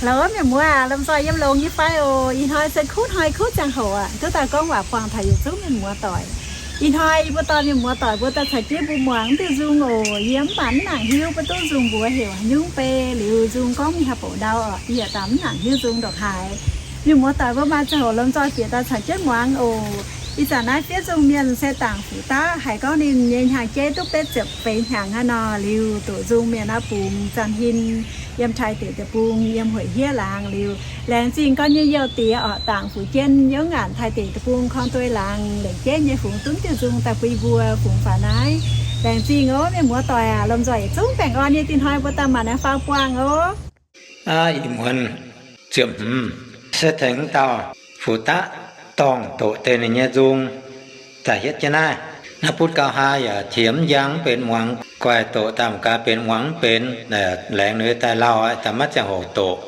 Lorz mienh muoz aac, lomh nzoih yiem longx nyei fai oc? Ih hnoi se kuv hnoi kuv ziangh hoc aac, duqv daaih gorngv waac buangh taux yietc zungv mienh muoz doic. Ih hnoi yie mbuo dorh mienh muoz doic mbuo daaih caux jienv mbuo muangx diuh nzung oc. Yie mv baac mv nangc hiuv mbuo duqv nzung mbuox heuc haaix nyungc bei liuz nzung gorngv mingh haih bouc ndau oc. Yie yaac daaih mv nangc hiuv nzung ndongc haaix. Mienh muoz doic mbuo maaih ziangh hoc lomh nzoih bieqc daaih caux jienv muangx oc. Ih zanc naaiv fiev nzung mienh se Dangc Fuc Daqv, haiz gorngv ninh nyei hnyangx-jeiv duqv betv ziepc feix hnyangx hnangv nor liuz, doqc nzung mienh aqv bungx Zanh Hin yiem Taiv deic-bung, yiem Hueic Hiev laangz liuz, laengz zingh gorngv nyei youh diex oc, Dangc Fuc Jien yiem ngaanc Taiv deic-bung korng duei laangz, lengc jeiv nyei fungx dunv diuh nzung daaih bun yie mbuo fungx faaux naaiv. Laengz zingh oc mienh muoz doic aac, lomh nzoih yietc zungv baengh orn nyei. Dinh hnoi mbuo daaih mangc naaiv faaux buangh oc. Aa, ih muonz ziepc hmz se tengx dauh Fuc Daqv dorngh doqc deix ninh nyei nzung daaih hietv jienv naaiv. Naaiv butv gauh haa yaac qiex mv njang, mv benx muangx guaih, doqc daaih mangc gaax benx muangx mv benx, laengz ninh daaih lauh, daaih maiv ziangh hoc doqc.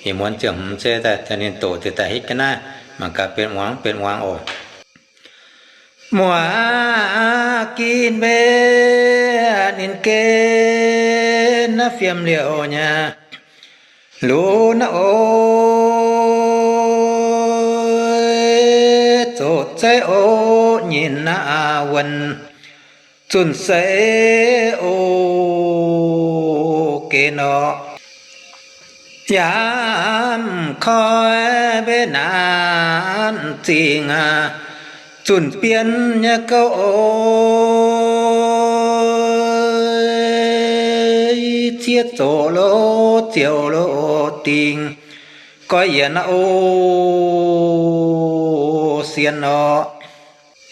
Ih muonz ziepc hmz se daaih ninh doqc deix daaih hietv jienv naaiv, mangc gaax benx muangx mv benx muangx oc. Muoz-ginv mbe ninh gen naaiv fiem liouc nyei lunx naaiv oc, zoqc zeiv oc, nyinh naaiv wuonh zunh seix oc, gen oc. Yaac mv koi mbe naanc zingh aac, zunh bienv nyei gouv oc, ziex zoqc loz ziouc loz dingh, goiv yienc oc, sienx oc.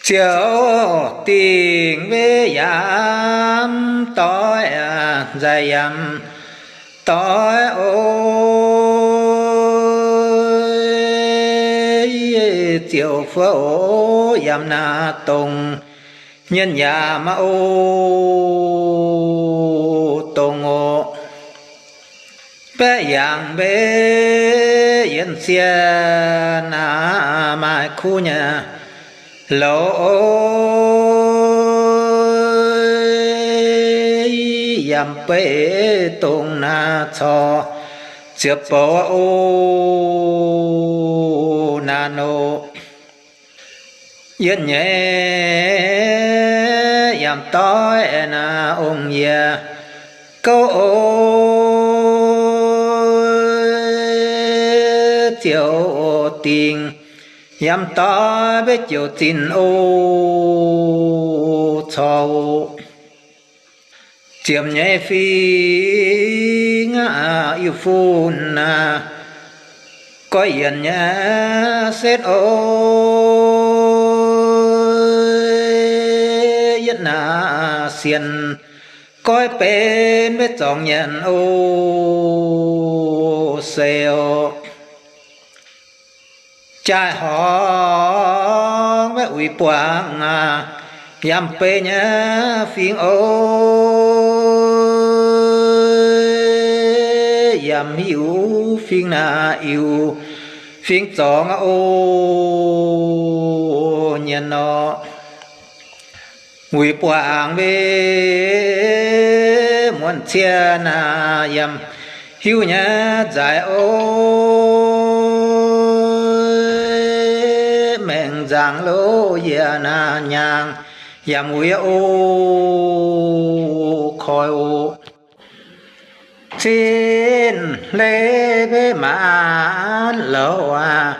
Ziouc dingh mbe yaac mv doix, nzaic yaac mv doix oc, ziouc fuov oc, yaac mv naaic dongh nyienh yaac mv oc, dongh oc. Baeqv yangh mbe yienx sienh aac, maaih kuv nyei louz oc, yaac mv beiv dongh naaiv corc ziepc bouc oc, naaic oc. Yietv nyeiz yaac mv doix naaic ong-yie gouv oc, ziouc dingh yaac mv doix mbe ziouc zinh oc, corc oc. Ziepc nyeiz fingx aac, iu-fun aac, goiv yienc nyei setv oc, yietv naaic sienh goiv benx mbe zorngx nyanc oc, seix oc. Jaai horngz maiv uix buangh aac, yaac mv bei nyei fingx oc, yaac mv hiuv fingx naaic iu fingx zorngx aqv oc, nyanc nor. Uix buangh mbe muonc cien aac, yaac mv hiuv nyei nzaic oc, maengc nzaangc loz yie naaic nyaangh, yaac mv uix oc, koi oc. Cin leiz mbe maanc louc aac,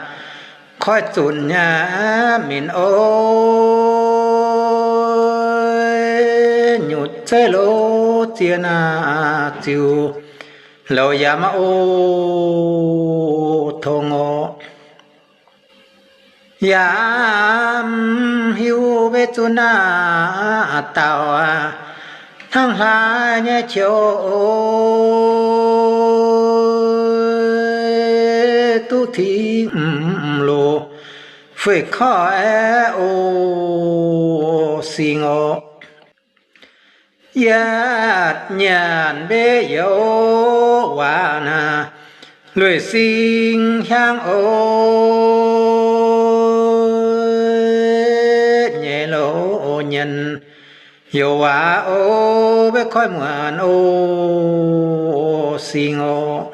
koi zunc nyei minc oc, nyutc zeiv loz zien aac, ziux louc yaac mv oc, tongx oc. Yaac mv hiuv mbe zunv naaic dauh aac, hnangv hlaax nyei qiex oc, duqv tingx mv loz, fuix korv aeqv oc, singx oc. Yietv nyanc mbe youz waac naaic, lueic singx hiaangv oc, nyei loz nyanc youz waac oc, mbe koiv muonc oc, singx oc.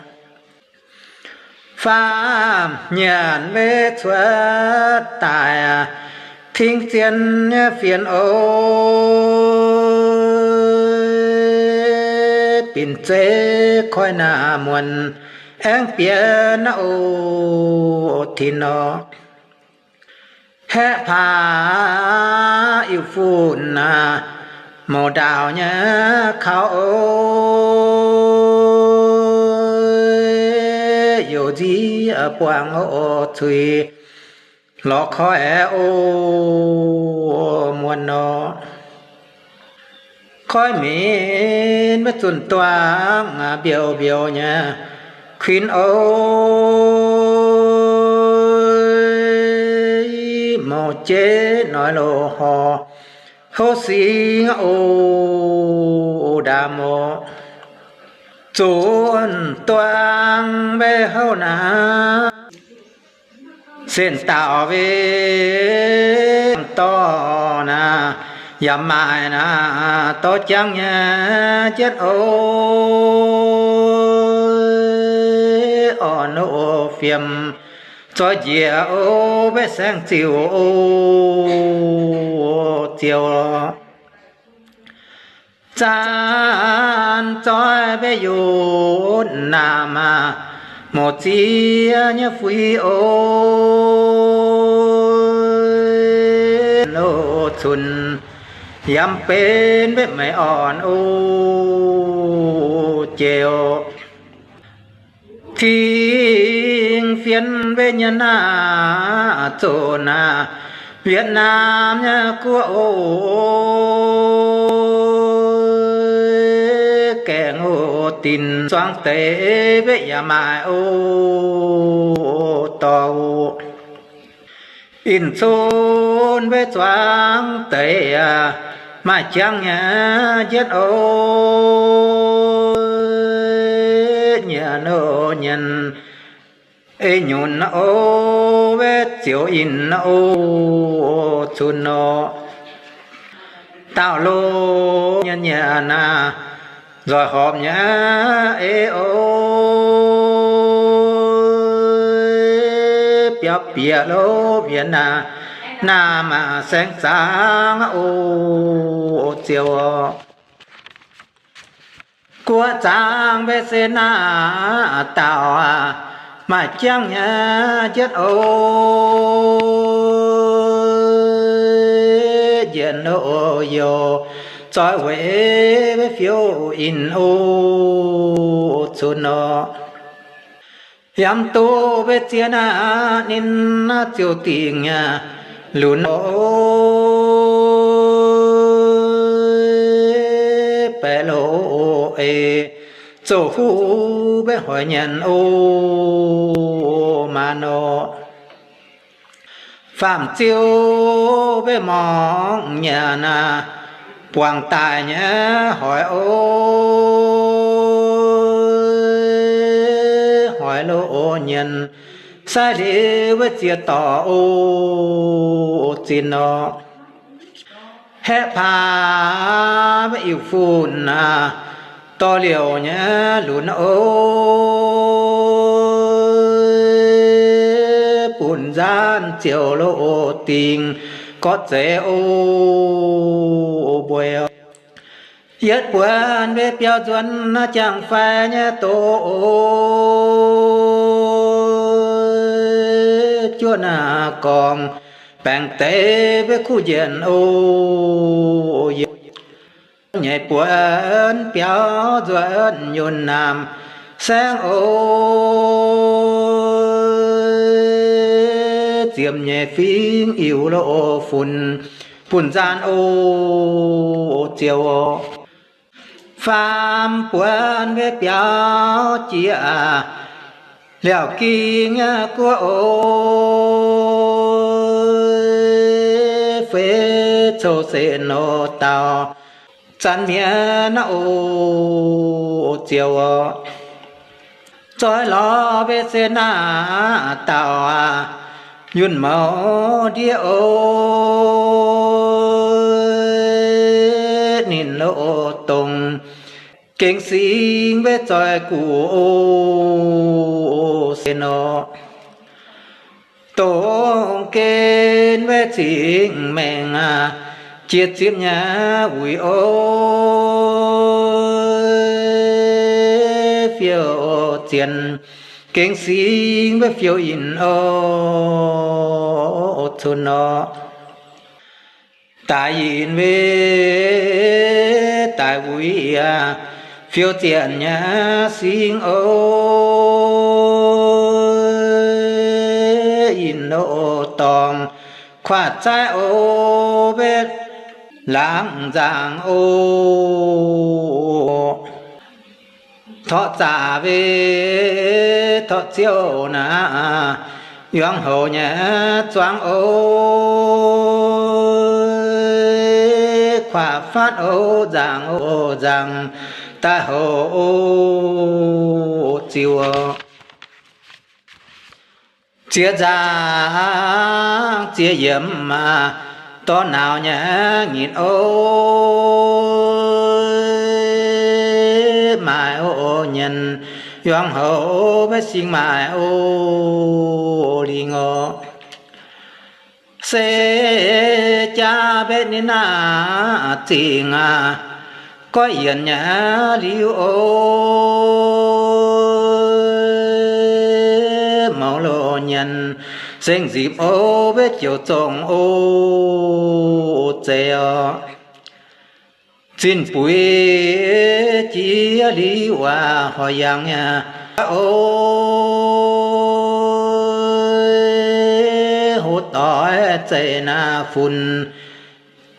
Faam nyanc maiv cuotv daaih, tingv zien nyei fienx o, binc zeiv koiv naaic muonc aengx bieqc naaiv o, tin nor. Haeqv paax iu-func naaic, mouc ndaauc nyei kaux o, youc nziv buangh o, cuix lorz koiv o, muonc nor. Koiv minc maiv zunh duangv, mbiouh mbiouh nyei kuinx o, mouc jeiv noic loz horh, houv singx o, ndaam o. Zunh duangv maiv houv naaic, sen dauh wei dorh naaic, yaac maaih naaic dorh jangv nyei jienv o, orn o, fiem zoih njiec o, maiv saengv ziuc o, ziouc zanc zoih maiv yunc naamh aac, mouc ziex nyei fuix o, o, cunx yaac benx maiv maaih orn o, jiex o. Tingx fienx maiv nyanc naaic, zoqc naaic Việt Nam nyei guoqv o, gaengh o, dinc zuangx deix maiv yaac maaih o, dorh o. Inh cun maiv zuangx deix aac, maaih jangv nyei jienv o, nyanc o, nyanc ei nyunc o, maiv ziouc inh o, cunx nor. Dauh loz nyanc nyanc naaic, nzoih horpc nyei ei o, biaux bieqc loz Việt Nam, naamh aac saeng-zaangc o, ziouc guoqv zaangc maiv se naaic dauh aac, maaih jangv nyei jienv o, njiec o, youc zoih weic maiv fiouv inh o, cunx nor. Yaac duqv maiv ziex naaic ninh ziouc dingc nyei lunx o, baeqc loz ei, zoux huv maiv hoic nyanc o, maanc nor. Faam-ziu maiv morngx nyanc naaic, buangh daaih nyei hoic o, hoic loz nyanc, sai liuz maiv ziex dorc o, zinh nor. Haeqv paax maiv iu-func naaic, dorh liouc nyei lunx o, bun nzaanv ziouc loz dingc, gorqv zeiz o, mbueiz o. Yietv buonc maiv biaux nzuonx naaic jangx-faix nyei doz o, juov naaic gorngv baengc deix maiv kuv njienc o, nyeic buonc biaux nzuonx yunh naamh saengv o, ziemx nyei fingx iu loz funx bun nzaanv o, ziouc o. Faam buonc maiv biaux jiex liaauc ging nyei guoqv o, feix cou-setv nor dauh zanc mienh naaiv o, ziouc o. Zoih lorz maiv se naaic dauh aac, yunh mouz ndiev o, ninh loz dongh gengh singx maiv zoih guqc o, se nor. Dongh gen maiv cingx maengc aqv, jiex zipv nyei wuic o, fiou zienx gengh singx maiv fiou inh o, cunx nor. Daaih inh maiv daaih wuic aqv, fiou zienx nyei singx o, inh o dorngx kuaaiv zaaiv o, maiv laangz nzangc o, torqv zaqc maiv torqv ziouv naaic, yuangx houc nyei zuangx o, kuaaiv fatv o, nzangc o, nzangc daaih houc o, ziux ziex nzangc ziex yiemc aqv, dorh nauz nyei nyitc o, maaih o nyienx, yuangx houc maiv singx maaih o, lingh o. Se jaax mbaeqv ninh naaiv zingh aqv, goiv yienc nyei liuz o, mouz loz nyienx sengx nzipc o, maiv joux zongh o, zeiz oc. Zinh buix jiex liuz waac horc yangh nyei o, hoc doix zeiv naaiv funx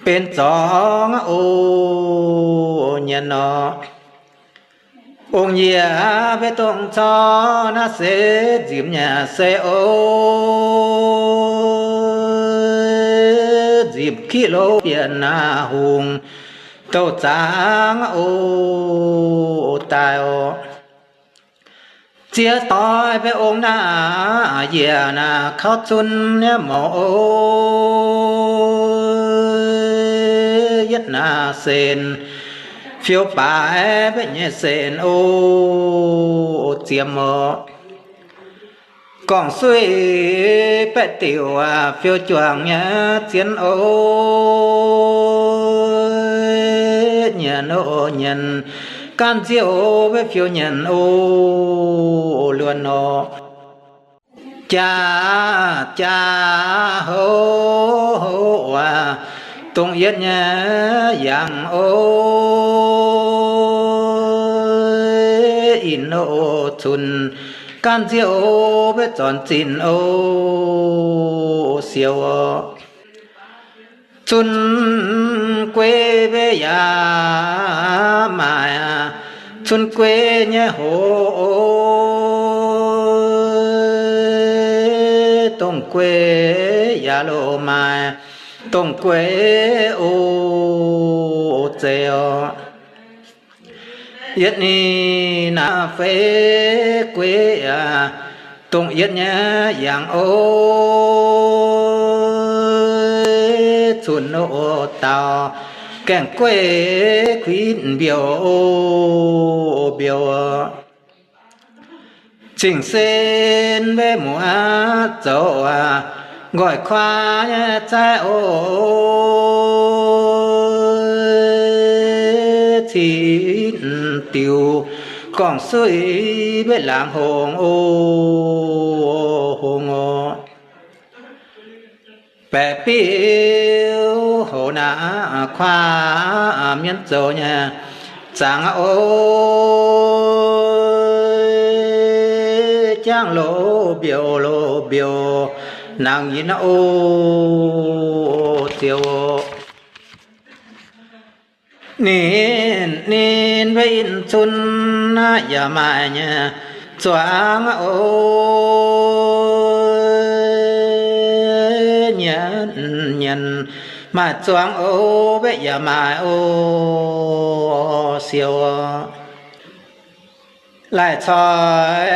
benx zorngx o, nyienx nor. Ong-yie maiv dongh corc naaiv se nzipc nyei se o, nzipc kiv lo bieqc naaiv hungh douh zaangc o, daaih oc. Ziex doix mbaeqv ong naaiv, yie naaiv kauv zunv nyei mouz o, yietv naaiv sen fiou baaix mbaeqv nyei sen o, ziemx oc. Gorngv-suiv baeqv diuc aac, fiou juangc nyei zienx o, nyienx o, nyienx gaanv nziouv maiv fiou nyienx o, luonx nor. Jaax jaax houv houv aac, dongh yietv nyei yangh o, inh o, cunx gaanv nziouv maiv zornc zinh o, siou oc. Cun guei mbe yaac maaih, cun guei nyei hoc, dongh guei yaac loz maaih, dongh guei o, zeiz oc. Yietv ninh naaiv feix guei aac, dongh yietv nyei yangh o, cun o, dauh gaengh gueiv kuinv mbiouh o, mbiouh. Cing-sen mbe muoz zoux aac, nqoi kuaaiv nyei zaaiv o, cin diuc gorngv-suiv mbe laangz hngongx o, hngongx o. Baeqc biouv houc naaiv kuaaiv mienv zoux nyei zangx o, jangv loz mbiouh loz mbiouh nangx nyinx o, ziouc ninh, ninh mbe inh cun yaac maaih nyei zuangx o, nyienx nyienx maaih zuangx o, mbe yaac maaih o, siou. Laih coi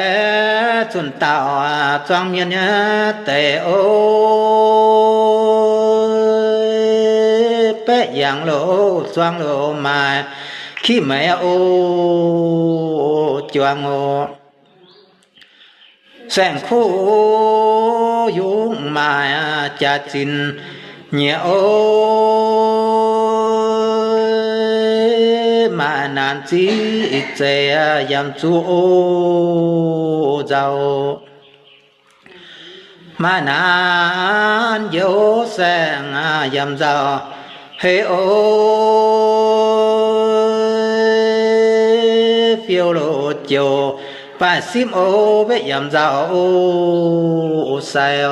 zunh dauh zuangx mienh nyei deix o, baeqv yangh loz zuangx loz maaih kiv meix o, juangx o. Saeng-kuv yungz maaih jaax-zinh nyiex o, maaih naanc ziqc zeiz yaac zuqc o nzauh. Maaih naanc njoux saeng yaac nzauh heix o, fiou loz-joux baaih simv o, mbeqv yaac nzauh o sai o.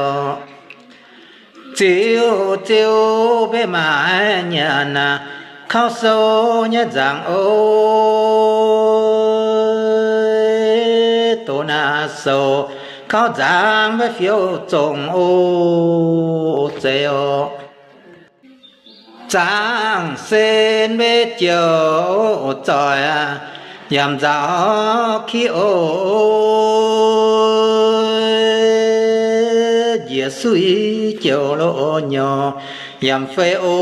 Ziux ziux mbeqv maaih nyanc kauv sou nyei nzaangc o, doqc naaiv sou kauv nzaangc mbeqv fiou zongh o zeiz oc. Zaangc sen mbeqv jouc zoih yaac nzauh kiv o, njiec suiv jouc loz-nyouz yaac fei o.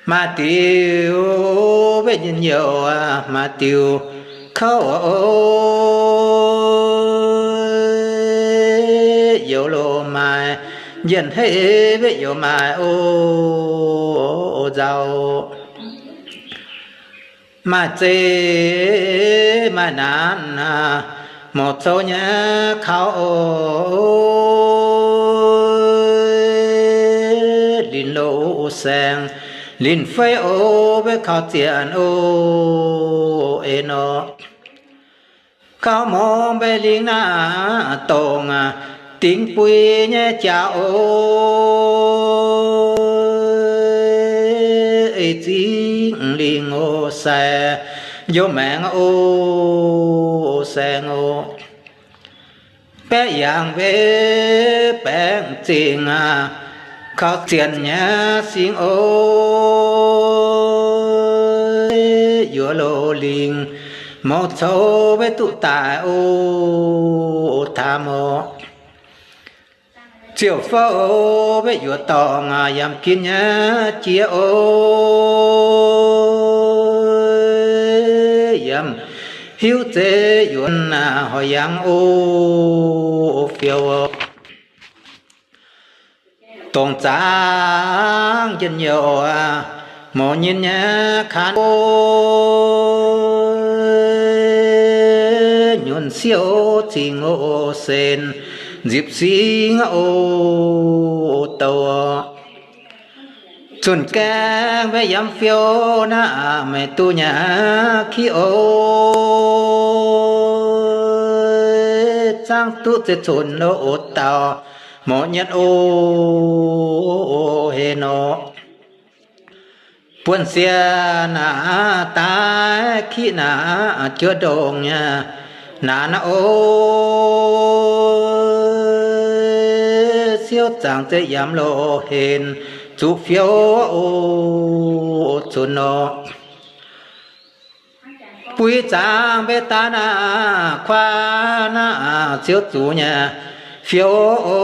Maaih diuc mbeqv njien-youh maaih diuc kouv o, youh loz maaih njien-heiv mbeqv youh maaih o nzauh. Maaih zeiz maaih naanc mouz cou nyei kauv o, linh loz saeng linh fei o, mbeqv kauv zienh o en nor. Kauv mongh mbeqv lingh naaiv dongh dingx bui nyei jaax o, ei zingh lingh o sai, njoux maengx o saeng o. Baeqv yangh mbeqv baengc zingh kauv zienh nyei singx o, yuoz loz lingh mouz cou mbeqv duqv daaih o, taamh o. Ziouc fouv mbeqv yuoz dorngc yaac ginv nyei jiex o, yaac hiuv zeiz yuoz hoic yangh o, fiou o. Dongh zaangc njien-youh mouz nyinh nyei kaan o, nyunc siouv cingx o sen, nzipc singx o douh. Zunh gaengh mbeqv yaac fiou naaiv meih duqv nyanc kiv o, zaangc duqv zeiv-cunx lo o dauh mouz nyitv o heh nor. Buonv-sieqv naaiv daaih kiv naaiv juov ndongh nyei naanc o, siouv zaangc zeiv yaac loz-henc zuqc fiou o cunx nor. Buix zaangc mbeqv daaih naaiv kuaaiv naaiv siouv zuqc nyei fiou o,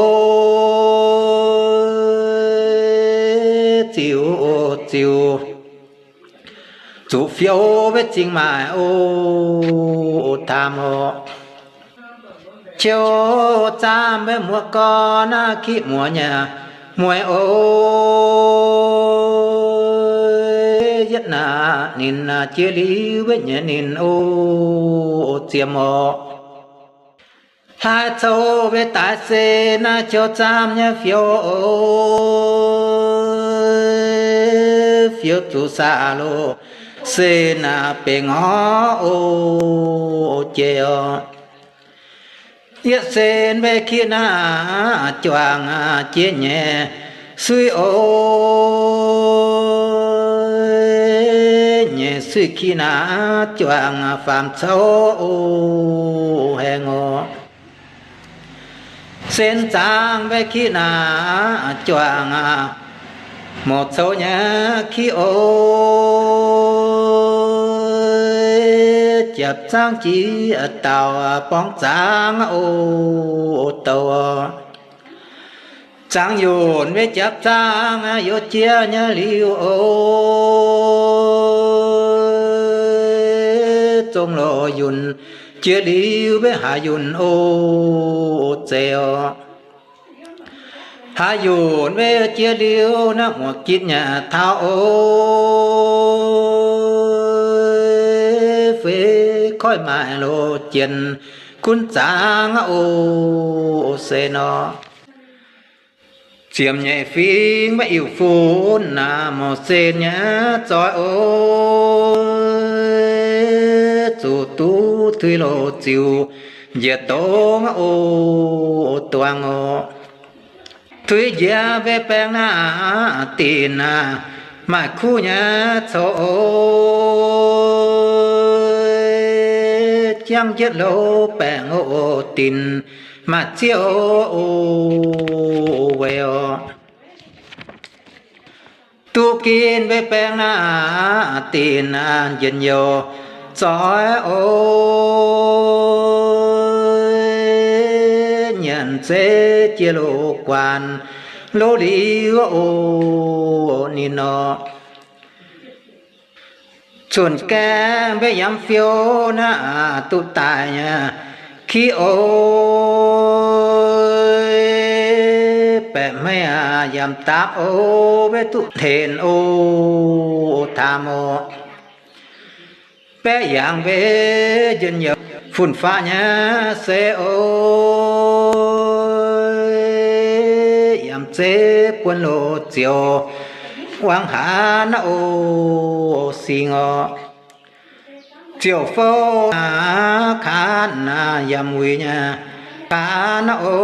ziux ziux zuqc fiou mbeqv zingh maaic o, taamh o. Qiu zaamv mbeqv muoz gorn naaiv kiv muoz nyei mueiz o, yietv naaiv ninh jiex liuz mbeqv nyei ninh o, ziemx o. Hlaaix cou mbeqv daaih se naaiv qiu zaamv nyei fiou o, fiou zuqc saax loz se naaiv benx ngorc o, jiex o. Yietv sen mbeqv kiv naaiv juangc jiex nyei suiv o, nyei suiv kiv naaiv juangc faam cou o, haengh o. Sen zaangc mbeqv kiv naaiv juangc mouz cou nyei kiv o, japv zaangv jiex dauh borngz zaangv o, douh o. Zaangv yunh mbeqv japv zaangv youz jiex nyei liuz o, zong loz yunh jiex liuz mbe haaix yunh o, zeiz oc. Haaix yunh mbe jiex liuz naaiv muoc gitv nyei taux o, feix koiv maaih loz jienh gunv zaangc o, se nor. Ziemx nyeic fingx maiv iu-funv naaic, mouc sen nyei zoih o, zuqc duqv tuix loz ziux njiec dongh o, duangh o. Tuix njiec mbe baengh naaiv dinc naaic, maaih kuv nyei coux o, jangv njietv loz baengh o, dinc maaih zieqv o, weic oc. Duqv ginv mbe baengh naaiv dinc njien-youh zoih o, nyanc zeiv jiex loz guanh, loz liuz o, ninh nor. Cun gaengh mbe yaac fiou naaiv duqv daaih nyei ki o, baeqc hmeiv yaac dapv o, mbe duqv hlen o, taam o. Baeqc yangh mbe njien-youh fun-faqv nyei se o, yaac zeiv buonv loz ziouc wangc haaix naaiv o, singx oc. Ziouc fouv naaiv kaanv naaiv yaac wuic nyei kaanv naaiv o,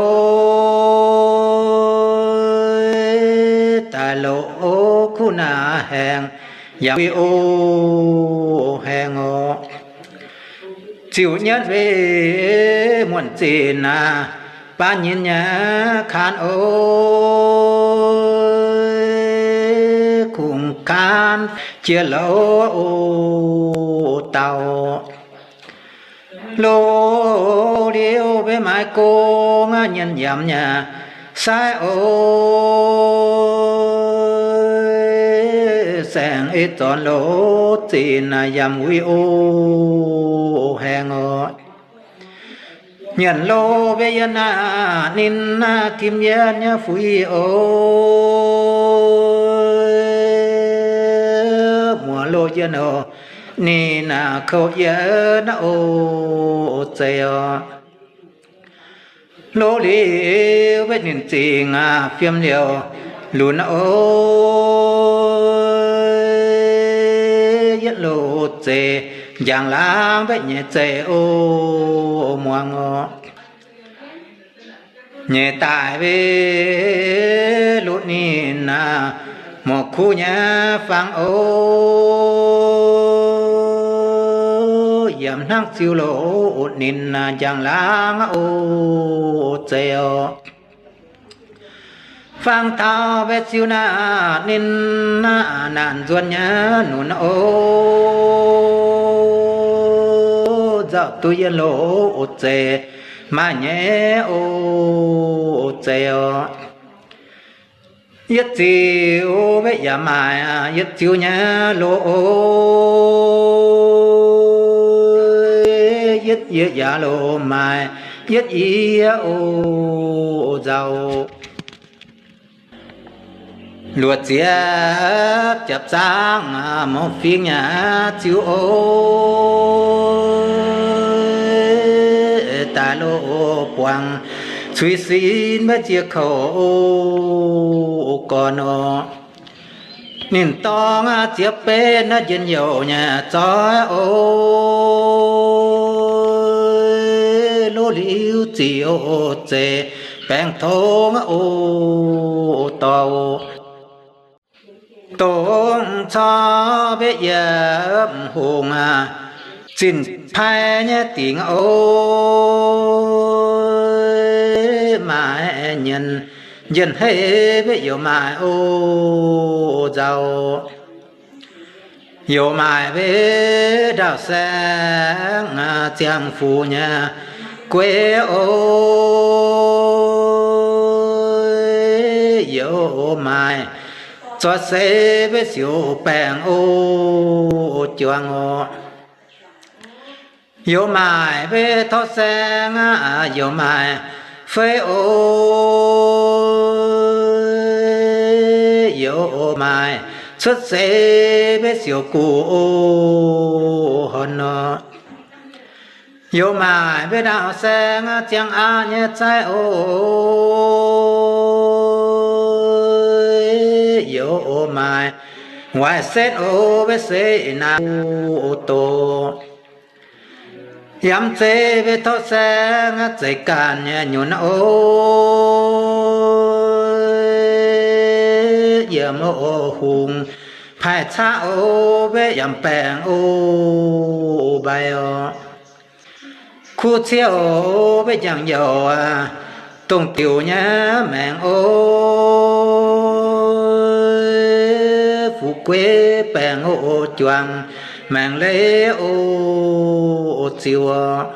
daaih loqc o, kuv naaiv haengx yaac wuic o, haengx oc. Ziouc nyietv mbe muonc zinh naaiv baav nyinh nyei kaanv o, kungx kaanv jiex louz o, dauh loz liuz mbe maaih gong nyien yamc nyei sai o, saeng ei zornx loz zinh naaiv yaac wuic o, haengx oc. Nyanc loz mbe yiem naaiv ninh naaiv tim yiem nyei fuix o, muoz loz yiem o, ninh naaiv kouv yiem naaiv o, zeiz oc. Loz liuz mbe ninh zingx fiem liouh lunx o, yietv loz zeiz njang laangz mbe nyei zeiz o, muangx oc. Nyeic daaih mbe lutv ninh naaiv morc kuv nyei fangx o, yaac hnangv ziux loz ninh naaiv njang laangz o, zeiz oc. Fangx taux mbe ziux naaiv ninh naaiv naanc nzuonx nyei nunc o, nzauh duqv yiem loz o, zeiz maaih nyei o, zeiz oc. Yietv ziux mbe yaac maaih yietv ziux nyei loz o, yietv yie yaac loz maaih yietv yie o, nzauh luoqc ziepc japc zaangv mouc fingx nyei ziux o, daaih loz buangh cuix sin mbe ziex kouv o, gorn oc. Ninh dorng ziex benv naaiv njien-youh nyei zoih o, loz liuz zic o, zeiz baengh tongx o, dorh o. Dongh corc mbe yiem hungh zinh pai nyei dingc o, maaih nyienc njien-heiv mbe youc maaih o, nzauh youc maaih mbe ndaauv saeng ziangh fuc nyei gueix o, youc maaih zoih se mbe siouc baengh o, juangc oc. Youz maaic mbe torqv saeng aqv, youz maaic fei o, youz maaic cuotv seix mbe siouc guv o, horn nor. Youz maaic mbe ndaauv saeng aqv, ziangh aqv nyei zaaiv o, youz maaic waaic setv o, mbe seix naaiv o doqc. Yamv zeiv mbe torqv saeng aqv, zeiz ganh nyei nyunc o, yiem o hungh paaiv caqv o, mbe yamv baengc o, mbaih o. Kuv ciouv mbe njang-youh aqv, dongh diuc nyei maengc o, fu'jueiv baengc o, juangc maengc leiz o, ziux.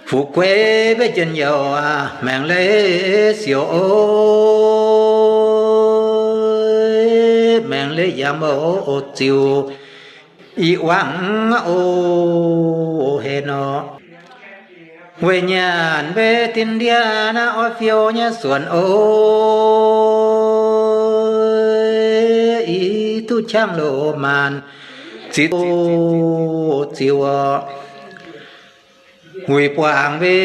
Fu'jueiv mbe njien-youh aqv, maengc leiz siouc o, maengc leiz yamv o, ziux. Ih wangc o, heh nor. Weic nyanc mbe dinh ndiev naaiv oix fiou nyei suonc o, ih duqv qangx loz maanc ziux o, ziux o. Wuic buangh mbe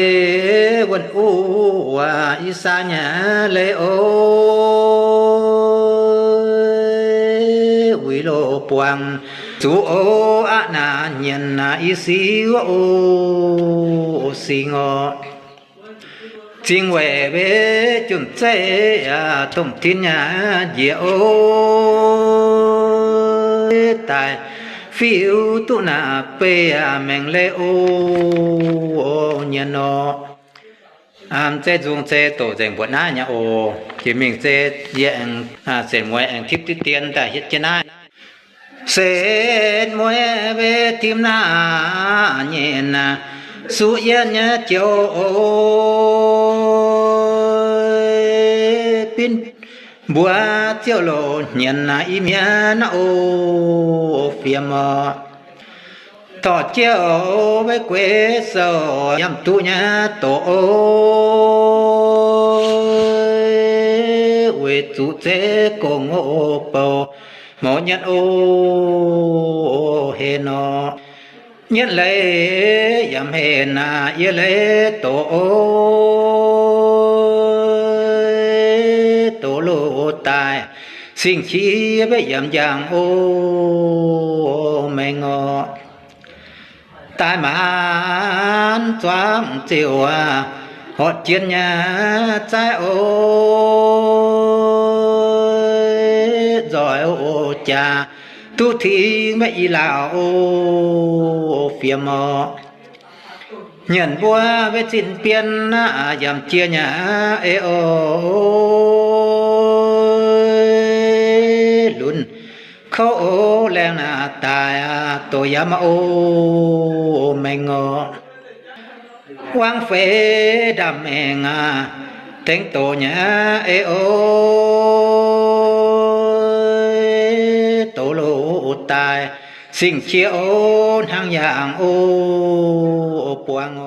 wuonh uv, ih saa nyei leiz o, wuic loz buangh zuqc o, aqv naaic nyienx naaic i siuv o, sing o. Zingh weic mbe junc zeiv aac, dongh tin aac njiec o, daaih fiuv duqv naaic beih aac, maengx leiz o, nyienx nor. M'zeiz nzung zei doqc nzengc mbuoqc naaiv nyei oc. Jiex mingh zei yie aengx, aa, sienx mueiz aengx tipv diqv dien daaih hietv jienv naaiv. Sienx mueiz mbe tim naaiv nyei naaic, suqv yietv nyei joux o, binv mbuo ziouv loz hnyinx naaic i mienh naaiv o, fiem oc. Dorh jiouv mbe gueix sou yamv duqv nyei doqc o, weic zuqc zeiv gong o, bouh mouz nyietv o, heh nor. Nyietv leiz yaac heh naaic yie leiz doqc o, doqc loz daaih sing-qiex mbe yaac njang o, mengh oc. Daaih maanc zuangx ziouc aac, horpc jien nyei zaaiv o, nzoih o jaax duqv tingx mbe i laauh o, fiem oc. Nyienx mbuo mbe zinh bien aac, yaac jiex nyei eix o, lunx kouv o, laengz naaic daic aac, doqc yaac mv o, mengh oc. Wangv feix ndaamv-maengc aac, dengx doqc nyei eix o, doqc loz daaih sing-qiex o, hnangv yaangh o, buangh